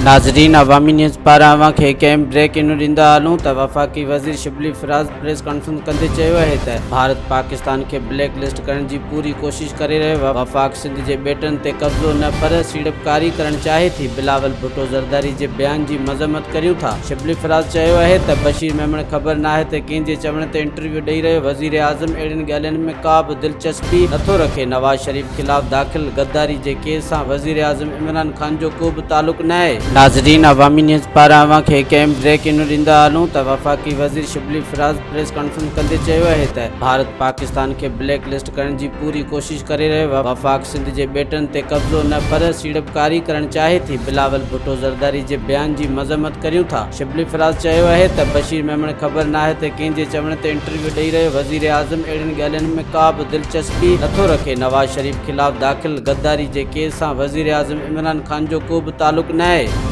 ناظرين عوامي نيوز پاران اوهان کي هڪ اهم بريڪ انو ڏيندا هلون ته وفاقي وزير شبلي فراز پريس ڪانفرنس ڪندي چيو آهي ته ڀارت پاڪستان کي بليڪ لسٽ ڪرڻ جي پوري ڪوشش ڪري رهيو آهي، وفاق سنڌ جي ٻيٽن تي قبضو نه پر سيڙپڪاري ڪرڻ چاهي ٿي، بلاول ڀٽو زرداري جي بيان جي مذمت ڪريون ٿا. شبلي فراز چيو آهي ته بشير ميمڻ خبر ناهي ته ڪنهن جي چوڻ تي انٽرويو ڏئي رهيو، وزيراعظم اهڙين ڳالهين ۾ ڪا به دلچسپي نٿو رکي، نواز شريف خلاف داخل غداري جي ڪيس سان وزيراعظم عمران خان جو ڪو به تعلق ناهي. ناظرين عوامي نيوز پاران اوهان کي هڪ اهم بريڪ انو ڏيندا هلون ته وفاقي وزير شبلي فراز پريس ڪانفرنس ڪندي چيو آهي ته ڀارت پاڪستان کي بليڪ لسٽ ڪرڻ جي پوري ڪوشش ڪري رهيو آهي، وفاق سنڌ جي ٻيٽن تي قبضو نه پر سيڙپڪاري ڪرڻ چاهي ٿي، بلاول ڀٽو زرداري جي بيان جي مذمت ڪريون ٿا. شبلي فراز چيو آهي ته بشير ميمڻ خبر ناهي ته ڪنهن جي چوڻ تي انٽرويو ڏئي رهيو، وزيراعظم اهڙين ڳالهين ۾ ڪا به دلچسپي نٿو رکي، نواز شريف خلاف داخل غداري جي ڪيس سان وزيراعظم عمران خان جو ڪو به تعلق ناهي.